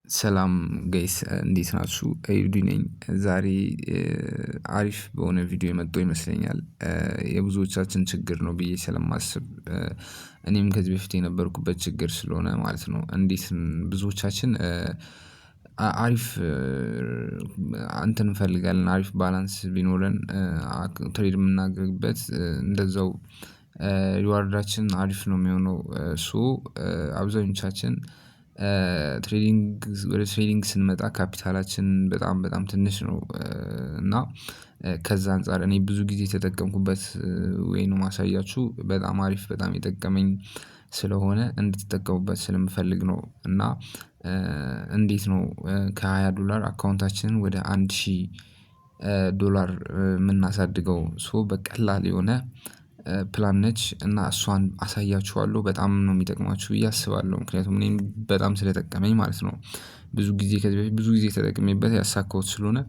ሰላም guys፣ እንዴት ናችሁ? ኤብዲ ነኝ። ዛሬ አሪፍ በሆነ ቪዲዮ የመጣው ይመስለኛል። የብዙዎቻችን ችግር ነው ብዬ ስለማስብ፣ እኔም ከዚህ በፊት የነበርኩበት ችግር ስለሆነ ማለት ነው። እንዴት ብዙዎቻችን አሪፍ እንትን እንፈልጋለን፣ አሪፍ balance ቢኖረን trade የምናደርግበት፣ እንደዛው reward ኣችን አሪፍ ነው የሚሆነው። So አብዛኞቻችን trading ወደ trading ስንመጣ ካፒታላችን በጣም በጣም ትንሽ ነው። እና ከዛ አንፃር እኔ ብዙ ጊዜ የተጠቀምኩበት way ነው ማሳያችሁ። በጣም አሪፍ፣ በጣም የጠቀመኝ ስለሆነ እንድትጠቀሙበት ስለምፈልግ ነው። እና እንዴት ነው ከ20 ዶላር account ኣችንን ወደ 1000 ዶላር የምናሳድገው? So በቀላል የሆነ ፕላን ነች እና እሷን አሳያችኋለሁ። በጣም ነው የሚጠቅማችሁ ብዬ አስባለሁ፣ ምክንያቱም እኔም በጣም ስለጠቀመኝ ማለት ነው። ብዙ ጊዜ፣ ከዚህ በፊት ብዙ ጊዜ ተጠቅሜበት ያሳካሁት ስለሆነ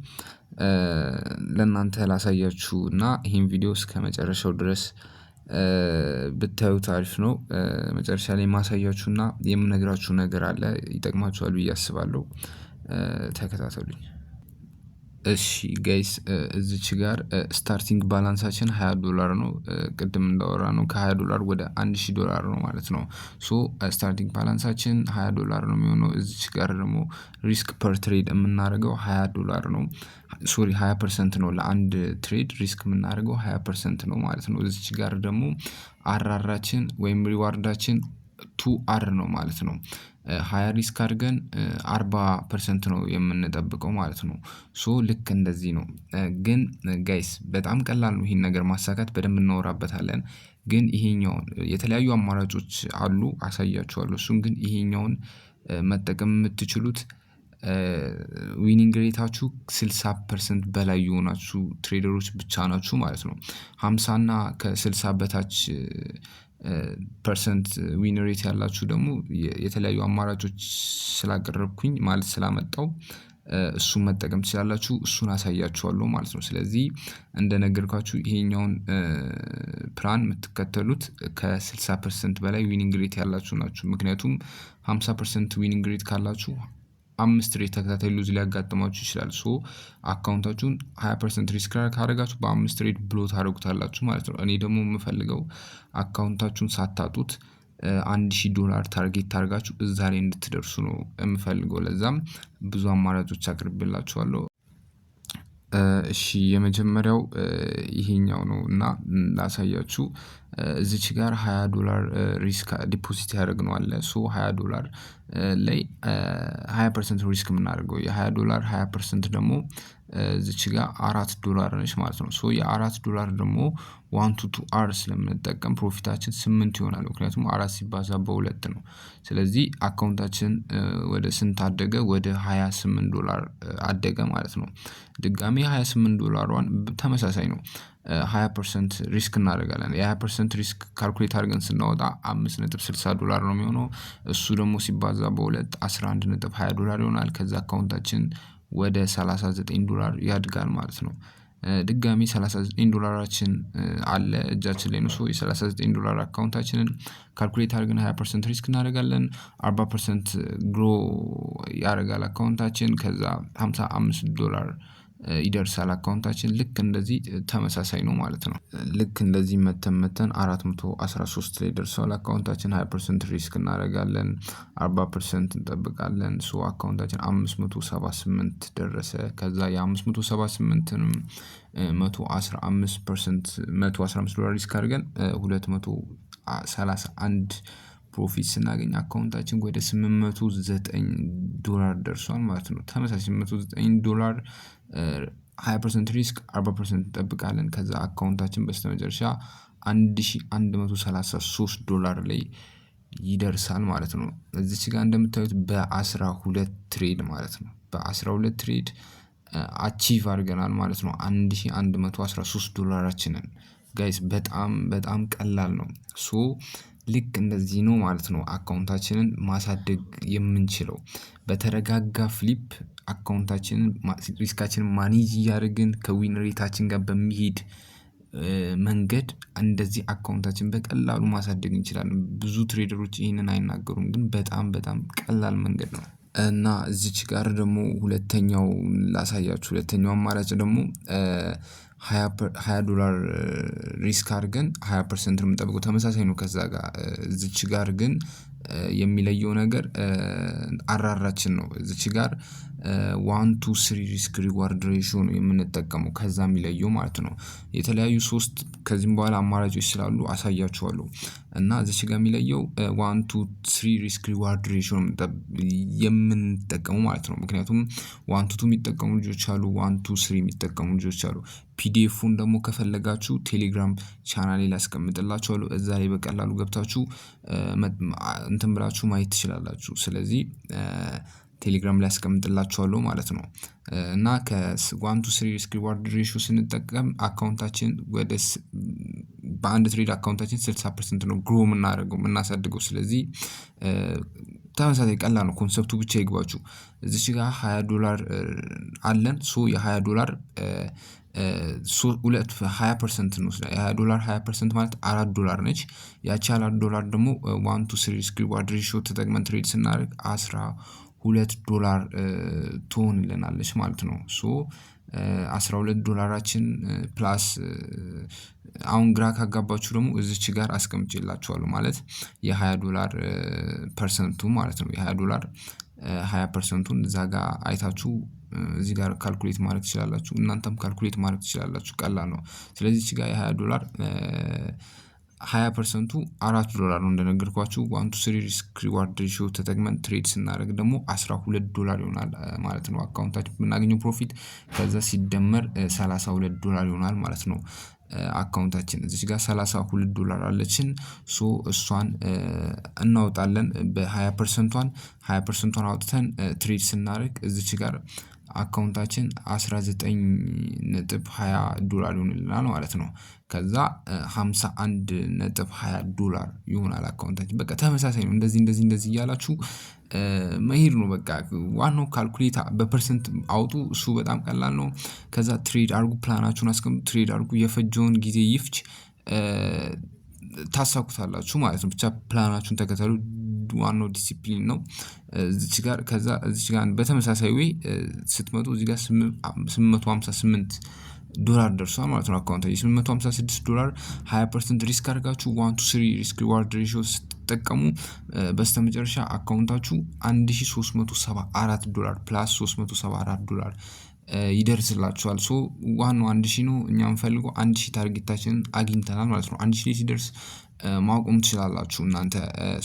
ለእናንተ ላሳያችሁ። እና ይሄን ቪዲዮ እስከመጨረሻው ድረስ ብታዩት አሪፍ ነው። መጨረሻ ላይ የማሳያችሁና የምነግራችሁ ነገር አለ፣ ይጠቅማችኋል ብዬ አስባለሁ። ተከታተሉኝ። እሺ guys፣ እዚች ጋር starting balance ኣችን 20 ዶላር ነው። ቅድም እንዳወራነው ከ20 ዶላር ወደ 1000 ዶላር ነው ማለት ነው። So starting balance ኣችን 20 ዶላር ነው የሚሆነው። እዚች ጋር ደግሞ risk per trade የምናደርገው 20 ዶላር ነው። Sorry፣ 20% ነው። ለአንድ trade risk የምናደርገው 20% ነው ማለት ነው። እዚች ጋር ደግሞ RR ኣችን ወይም reward ኣችን 2R ነው ማለት ነው። 20 risk አድርገን 40% ነው የምንጠብቀው ማለት ነው። So ልክ እንደዚህ ነው። ግን guys፣ በጣም ቀላል ነው ይሄን ነገር ማሳካት፣ በደንብ እናወራበታለን። ግን ይሄኛውን የተለያዩ አማራጮች አሉ፣ አሳያችኋለሁ። እሱን ግን ይሄኛውን መጠቀም የምትችሉት winning rate ኣችሁ 60% በላይ የሆናችሁ trader ኦች ብቻ ናችሁ ማለት ነው። 50 እና ከ60 በታች percent win rate ያላችሁ ደግሞ የተለያዩ አማራጮች ስላቀረብኩኝ፣ ማለት ስላመጣው፣ እሱን መጠቀም ትችላላችሁ። እሱን አሳያችኋለሁ ማለት ነው። ስለዚህ እንደነገርኳችሁ ይሄኛውን ፕላን የምትከተሉት ከ60% በላይ winning rate ያላችሁ ናችሁ። ምክንያቱም 50% winning rate ካላችሁ አምስት trade ተከታታይ lose ሊያጋጥማችሁ ይችላል። So account ኣችሁን 20% risk ካደረጋችሁ በአምስት trade blow ታደርጉታላችሁ ማለት ነው። እኔ ደግሞ የምፈልገው account ኣችሁን ሳታጡት 1000 ዶላር target ታርጋችሁ እዛ ላይ እንድትደርሱ ነው የምፈልገው። ለዛም ብዙ አማራጮች አቅርቤላችኋለሁ። እሺ፣ የመጀመሪያው ይሄኛው ነው እና ላሳያችሁ። እዚች ጋር 20 ዶላር risk deposit ያደረግነው አለ። So 20 ዶላር ላይ 20% risk የምናደርገው፣ የ20 ዶላር 20% ደግሞ እዚች ጋር 4 ዶላር ነች ማለት ነው። So የ4 ዶላር ደግሞ 1 to 2R ስለምንጠቀም profit ኣችን 8 ይሆናል። ምክንያቱም አራት ሲባዛ በሁለት ነው። ስለዚህ account ኣችን ወደ ስንት አደገ? ወደ 28 ዶላር አደገ ማለት ነው። ድጋሚ 28 ዶላሯን ተመሳሳይ ነው፣ 20% risk እናደርጋለን። የ20% risk calculate አድርገን ስናወጣ 5.60 ዶላር ነው የሚሆነው። እሱ ደግሞ ሲባዛ በሁለት 11.20 ዶላር ይሆናል። ከዛ account ኣችን ወደ 39 ዶላር ያድጋል ማለት ነው። ድጋሚ 39 ዶላራችን አለ እጃችን ላይ ነው። So የ39 ዶላር account ኣችንን calculate አድርገን 20% risk እናደርጋለን። 40% grow ያደርጋል account ኣችን። ከዛ 55 ዶላር ይደርሳል account ኣችን። ልክ እንደዚህ ተመሳሳይ ነው ማለት ነው። ልክ እንደዚህ መተን መተን 413 ላይ ደርሷል account ኣችን። 20% risk እናደርጋለን፣ 40% እንጠብቃለን። So account ኣችን 578 ደረሰ። ከዛ የ578ንም 115%፣ 115 ዶላር risk አድርገን 231 profit ስናገኝ account ኣችን ወደ 809 ዶላር ደርሷል ማለት ነው። ተመሳሳይ 809 ዶላር 20% risk፣ 40% እንጠብቃለን። ከዛ account ኣችን በስተመጨረሻ 1133 ዶላር ላይ ይደርሳል ማለት ነው። እዚች ጋር እንደምታዩት በ12 trade ማለት ነው። በ12 trade achieve አድርገናል ማለት ነው፣ 1113 ዶላራችንን። Guys፣ በጣም በጣም ቀላል ነው። So ልክ እንደዚህ ነው ማለት ነው account ኣችንን ማሳደግ የምንችለው። በተረጋጋ flip account ኣችንን risk ኣችንን manage እያደረግን ከ win rate ኣችን ጋር በሚሄድ መንገድ እንደዚህ account ኣችን በቀላሉ ማሳደግ እንችላለን። ብዙ trader ኦች ይህንን አይናገሩም፣ ግን በጣም በጣም ቀላል መንገድ ነው። እና እዚች ጋር ደግሞ ሁለተኛው ላሳያችሁ። ሁለተኛው አማራጭ ደግሞ 20 ዶላር risk አድርገን 20% ነው የምንጠብቀው፣ ተመሳሳይ ነው ከዛ ጋር። እዚች ጋር ግን የሚለየው ነገር RR ኣችን ነው። እዚች ጋር 1 to 3 risk reward ratio ነው የምንጠቀመው፣ ከዛ የሚለየው ማለት ነው። የተለያዩ ሶስት ከዚህም በኋላ አማራጮች ስላሉ አሳያችኋለሁ። እና እዚች ጋር የሚለየው 1 to 3 risk reward ratio ነው የምንጠቀመው ማለት ነው። ምክንያቱም 1 to 2 የሚጠቀሙ ልጆች አሉ፣ 1 to 3 የሚጠቀሙ ልጆች አሉ። PDF ኡን ደግሞ ከፈለጋችሁ ቴሌግራም ቻናሌ ላይ አስቀምጥላችኋለሁ። እዛ ላይ በቀላሉ ገብታችሁ እንትን ብላችሁ ማየት ትችላላችሁ። ስለዚህ ቴሌግራም ላይ አስቀምጥላችኋለሁ ማለት ነው። እና ከ 1 to 3 risk reward ratio ስንጠቀም account ኣችን ወደ በአንድ trade account ኣችን 60% ነው grow የምናደርገው፣ የምናሳድገው። ስለዚህ ተመሳሳይ ቀላል ነው፣ concept ኡ ብቻ ይግባችሁ። እዚች ጋር 20 ዶላር አለን። So የ20 ዶላር ሁለት 20% እንወስዳለን። የ20 ዶላር 20% ማለት 4 ዶላር ነች። ያቺ 4 ዶላር ደግሞ 1 to 3 risk reward ratio ተጠቅመን trade ስናደርግ 12 ዶላር ትሆንልናለች ማለት ነው። So 12 ዶላራችን plus አሁን ግራ ካጋባችሁ ደግሞ እዚች ጋር አስቀምጬላችኋለሁ፣ ማለት የ20 ዶላር percent ኡ ማለት ነው። የ20 ዶላር 20% ኡን እዛ ጋር አይታችሁ እዚህ ጋር calculate ማድረግ ትችላላችሁ። እናንተም calculate ማድረግ ትችላላችሁ፣ ቀላል ነው። ስለዚህ እዚህ ጋር የ20 ዶላር 20% ኡ 4 ዶላር ነው እንደነገርኳችሁ። 1 to 3 risk reward ratio ተጠቅመን trade ስናደርግ ደግሞ 12 ዶላር ይሆናል ማለት ነው account ኣችን የምናገኘው profit። ከዛ ሲደመር 32 ዶላር ይሆናል ማለት ነው account ኣችን። እዚች ጋር 32 ዶላር አለችን። So እሷን እናወጣለን፣ በ20 percent ኧን 20 percent ኧን አውጥተን trade ስናደርግ እዚች ጋር account ኣችን 19.20 ዶላር ይሆንልናል ማለት ነው። ከዛ 51.20 ዶላር ይሆናል account ኣችን። በቃ ተመሳሳይ ነው። እንደዚህ እንደዚህ እንደዚህ እያላችሁ መሄድ ነው። በቃ ዋናው calculate በ percent አውጡ፣ እሱ በጣም ቀላል ነው። ከዛ trade አርጉ፣ ፕላናችሁን አስቀምጡ፣ trade አርጉ። የፈጀውን ጊዜ ይፍጅ ታሳኩታላችሁ ማለት ነው። ብቻ ፕላናችሁን ተከተሉ። ዋናው ዲሲፕሊን ነው። እዚች ጋር ከዛ እዚች ጋር በተመሳሳይ way ስትመጡ እዚህ ጋር 858 ዶላር ደርሷል ማለት ነው። Account የ856 ዶላር 20% risk አድርጋችሁ 1 to 3 risk reward ratio ስትጠቀሙ በስተመጨረሻ account ኣችሁ 1374 ዶላር plus 374 ዶላር ይደርስላችኋል። So ዋናው 1000 ነው፣ እኛ የምንፈልገው 1000፣ target ኣችንን አግኝተናል ማለት ነው። 1000 ላይ ሲደርስ ማቆም ትችላላችሁ እናንተ።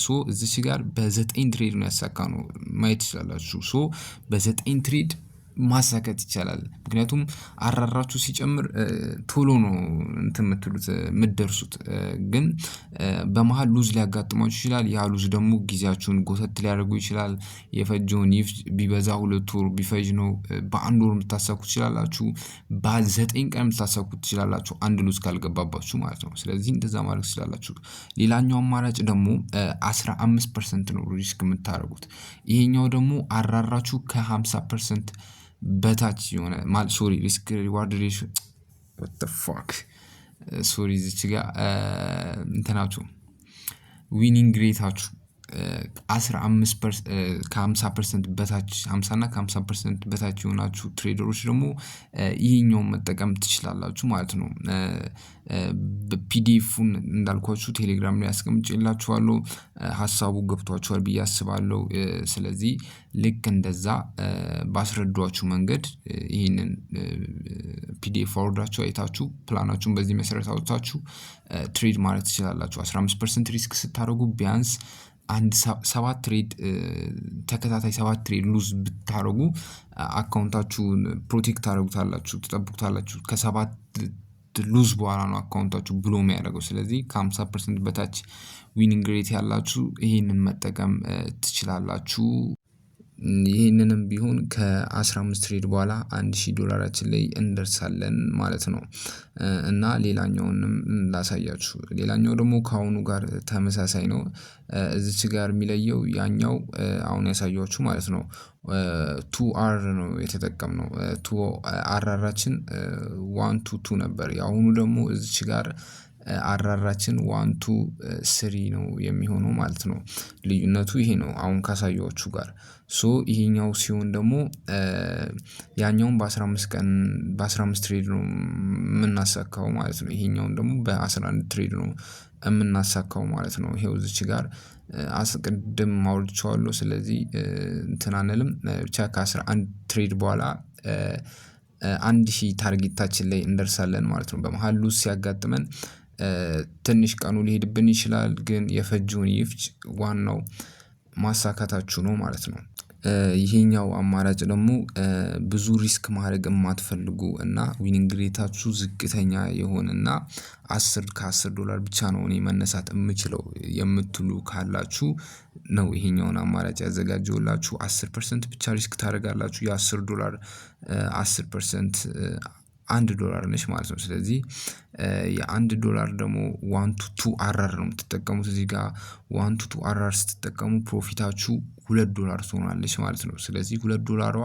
So እዚች ጋር በ9 trade ነው ያሳካነው፣ ማየት ትችላላችሁ። So በ9 trade ማሳካት ይቻላል። ምክንያቱም RR ኣችሁ ሲጨምር ቶሎ ነው እንትን የምትሉት፣ የምትደርሱት። ግን በመሃል lose ሊያጋጥማችሁ ይችላል። ያ lose ደግሞ ጊዜያችሁን ጎተት ሊያደርጉ ይችላል። የፈጀውን ይፍጅ፣ ቢበዛ 2 ወር ቢፈጅ ነው። በአንድ ወር ልታሳኩት ትችላላችሁ። በ9 ቀን ልታሳኩት ትችላላችሁ፣ አንድ lose ካልገባባችሁ ማለት ነው። ስለዚህ እንደዛ ማድረግ ትችላላችሁ። ሌላኛው አማራጭ ደግሞ 15% ነው risk የምታደርጉት። ይሄኛው ደግሞ RR ኣችሁ ከ50% በታች የሆነ፣ sorry, risk reward ratio, what the fuck, sorry፣ እዚች ጋር እንትናችሁ winning rate ኣችሁ 15 ከ50% በታች፣ 50 እና ከ50% በታች የሆናችሁ trader ኦች ደግሞ ይሄኛውን መጠቀም ትችላላችሁ ማለት ነው። PDF ኡን እንዳልኳችሁ ቴሌግራም ላይ አስቀምጬላችኋለሁ። ሀሳቡ ገብቷችኋል ብዬ አስባለሁ። ስለዚህ ልክ እንደዛ ባስረዷችሁ መንገድ ይህንን PDF አውርዳችሁ አይታችሁ ፕላናችሁን በዚህ መሰረት አውጥታችሁ trade ማለት ትችላላችሁ። 15% risk ስታደርጉ ቢያንስ አንድ ሰባት trade፣ ተከታታይ ሰባት trade lose ብታደርጉ account ኣችሁን protect ታደርጉታላችሁ፣ ትጠብቁታላችሁ። ከሰባት lose በኋላ ነው account ኣችሁ blow የሚያደርገው። ስለዚህ ከ50% በታች winning rate ያላችሁ ይሄንን መጠቀም ትችላላችሁ። ይህንንም ቢሆን ከ15 trade በኋላ 1000 ዶላራችን ላይ እንደርሳለን ማለት ነው። እና ሌላኛውንም ላሳያችሁ። ሌላኛው ደግሞ ከአሁኑ ጋር ተመሳሳይ ነው። እዚች ጋር የሚለየው ያኛው አሁን ያሳየኋችሁ ማለት ነው። Two R ነው የተጠቀምነው፣ two RR ኣችን 1 to 2 ነበር። የአሁኑ ደግሞ እዚች ጋር RR ኣችን 1 to 3 ነው የሚሆነው ማለት ነው። ልዩነቱ ይሄ ነው አሁን ካሳየኋችሁ ጋር። So ይሄኛው ሲሆን ደግሞ ያኛውን በ15 ቀን፣ በ15 trade ነው የምናሳካው ማለት ነው። ይሄኛውን ደግሞ በ11 trade ነው የምናሳካው ማለት ነው። ይሄው እዚች ጋር አስቅድም አውርቼዋለሁ። ስለዚህ እንትን አንልም፣ ብቻ ከ11 trade በኋላ 1000 target ኣችን ላይ እንደርሳለን ማለት ነው። በመሃል loss ሲያጋጥመን ትንሽ ቀኑ ሊሄድብን ይችላል፣ ግን የፈጀውን ይፍጅ፣ ዋናው ማሳካታችሁ ነው ማለት ነው። ይሄኛው አማራጭ ደግሞ ብዙ risk ማድረግ የማትፈልጉ እና winning rate ኣችሁ ዝቅተኛ የሆነና 10 ከ10 ዶላር ብቻ ነው እኔ መነሳት የምችለው የምትሉ ካላችሁ ነው ይሄኛውን አማራጭ ያዘጋጀሁላችሁ። 10% ብቻ risk ታደርጋላችሁ። የ10 ዶላር 10% 1 ዶላር ነች ማለት ነው። ስለዚህ የ1 ዶላር ደግሞ 1 to 2 RR ነው የምትጠቀሙት። እዚህ ጋር 1 to 2 RR ስትጠቀሙ profit ኣችሁ 2 ዶላር ትሆናለች ማለት ነው። ስለዚህ 2 ዶላሯ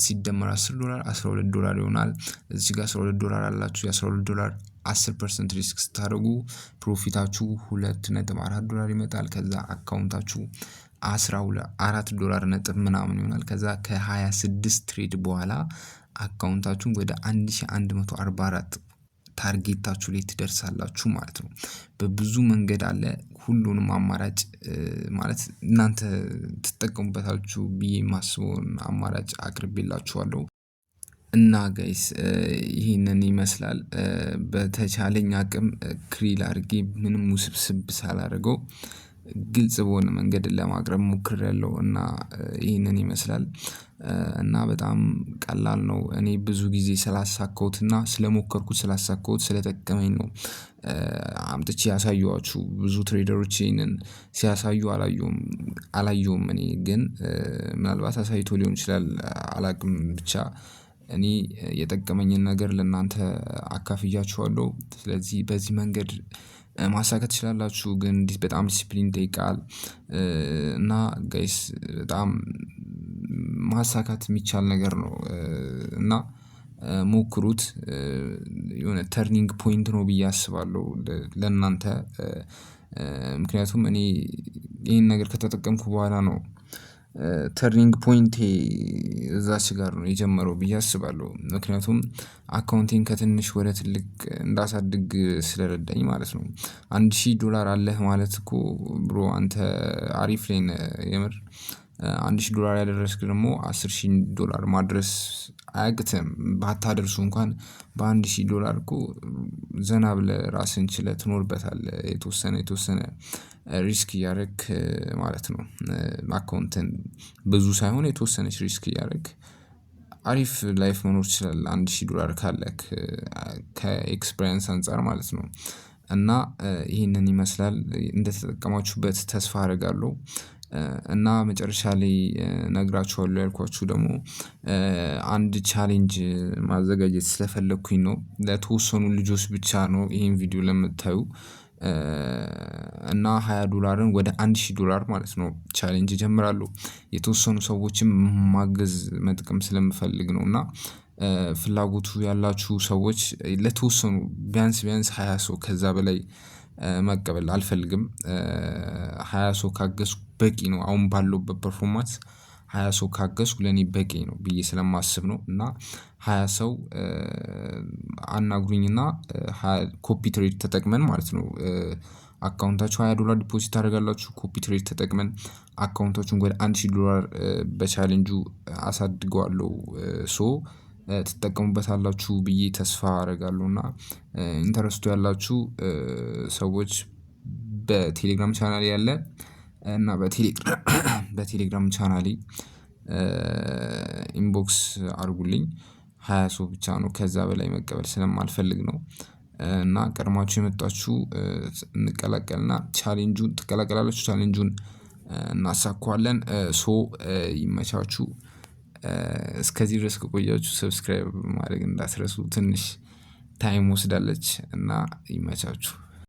ሲደመር 10 ዶላር 12 ዶላር ይሆናል። እዚህ ጋር 12 ዶላር አላችሁ። የ12 ዶላር 10% risk ስታደርጉ profit ኣችሁ 2.4 ዶላር ይመጣል። ከዛ account ኣችሁ 14 ዶላር ነጥብ ምናምን ይሆናል። ከዛ ከ26 trade በኋላ account ኣችሁን ወደ 1144 target ኣችሁ ላይ ትደርሳላችሁ ማለት ነው። በብዙ መንገድ አለ። ሁሉንም አማራጭ ማለት እናንተ ትጠቀሙበታላችሁ ብዬ የማስበውን አማራጭ አቅርቤላችኋለሁ። እና guys፣ ይህንን ይመስላል። በተቻለኝ አቅም clear አድርጌ ምንም ውስብስብ ሳላደርገው ግልጽ በሆነ መንገድ ለማቅረብ ሞክሬያለሁ እና ይህንን ይመስላል። እና በጣም ቀላል ነው። እኔ ብዙ ጊዜ ስላሳካሁትና ስለሞከርኩት፣ ስላሳካሁት፣ ስለጠቀመኝ ነው አምጥቼ ያሳየኋችሁ። ብዙ trader ኦች ይሄንን ሲያሳዩ አላየሁም። እኔ ግን ምናልባት አሳይቶ ሊሆን ይችላል፣ አላውቅም። ብቻ እኔ የጠቀመኝን ነገር ለእናንተ አካፍያችኋለሁ። ስለዚህ በዚህ መንገድ ማሳካት ትችላላችሁ። ግን በጣም ዲሲፕሊን ይጠይቃል። እና guys፣ በጣም ማሳካት የሚቻል ነገር ነው እና ሞክሩት። የሆነ turning point ነው ብዬ አስባለሁ ለእናንተ። ምክንያቱም እኔ ይሄን ነገር ከተጠቀምኩ በኋላ ነው turning point ኤ እዛች ጋር ነው የጀመረው ብዬ አስባለሁ። ምክንያቱም account ኤን ከትንሽ ወደ ትልቅ እንዳሳድግ ስለረዳኝ ማለት ነው። 1000 ዶላር አለህ ማለት እኮ bro፣ አንተ አሪፍ ላይ ነህ የምር። 1000 ዶላር ያደረስክ ደግሞ 10,000 ዶላር ማድረስ አያቅትህም። ባታደርሱ እንኳን በ1000 ዶላር እኮ ዘና ብለህ ራስህን ችለህ ትኖርበታለህ፣ የተወሰነ የተወሰነ risk እያደረክ ማለት ነው። አካውንትን ብዙ ሳይሆን የተወሰነች risk እያደረክ አሪፍ life መኖር ትችላለህ 1000 ዶላር ካለክ፣ ከ experience አንፃር ማለት ነው። እና ይህንን ይመስላል። እንደተጠቀማችሁበት ተስፋ አደርጋለሁ። እና መጨረሻ ላይ እነግራችኋለሁ ያልኳችሁ ደግሞ አንድ challenge ማዘጋጀት ስለፈለኩኝ ነው። ለተወሰኑ ልጆች ብቻ ነው ይሄን ቪዲዮ ለምታዩ። እና 20 ዶላርን ወደ 1000 ዶላር ማለት ነው challenge እጀምራለሁ። የተወሰኑ ሰዎችን ማገዝ፣ መጥቀም ስለምፈልግ ነው። እና ፍላጎቱ ያላችሁ ሰዎች ለተወሰኑ፣ ቢያንስ ቢያንስ 20 ሰው፣ ከዛ በላይ መቀበል አልፈልግም። 20 ሰው ካገዝኩ በቂ ነው። አሁን ባለሁበት performance 20 ሰው ካገዝኩ ለኔ በቂ ነው ብዬ ስለማስብ ነው። እና 20 ሰው አናግሩኝና copy trade ተጠቅመን ማለት ነው፣ account ኣችሁ 20 ዶላር deposit ታደርጋላችሁ። Copy trade ተጠቅመን account ኣችሁን ወደ 1000 ዶላር በ challenge ኡ አሳድገዋለሁ። So ትጠቀሙበታላችሁ ብዬ ተስፋ አደርጋለሁ። እና interest ኡ ያላችሁ ሰዎች በቴሌግራም ቻናሌ አለ እና በቴሌግራም channel ኤ inbox አድርጉልኝ። 20 ሰው ብቻ ነው፣ ከዛ በላይ መቀበል ስለማልፈልግ ነው። እና ቀድማችሁ የመጣችሁ እንቀላቀልና challenge ኡን ትቀላቀላላችሁ፣ challenge ኡን እናሳካዋለን። So ይመቻችሁ። እስከዚህ ድረስ ከቆያችሁ subscribe ማድረግ እንዳትረሱ። ትንሽ time ወስዳለች እና ይመቻችሁ።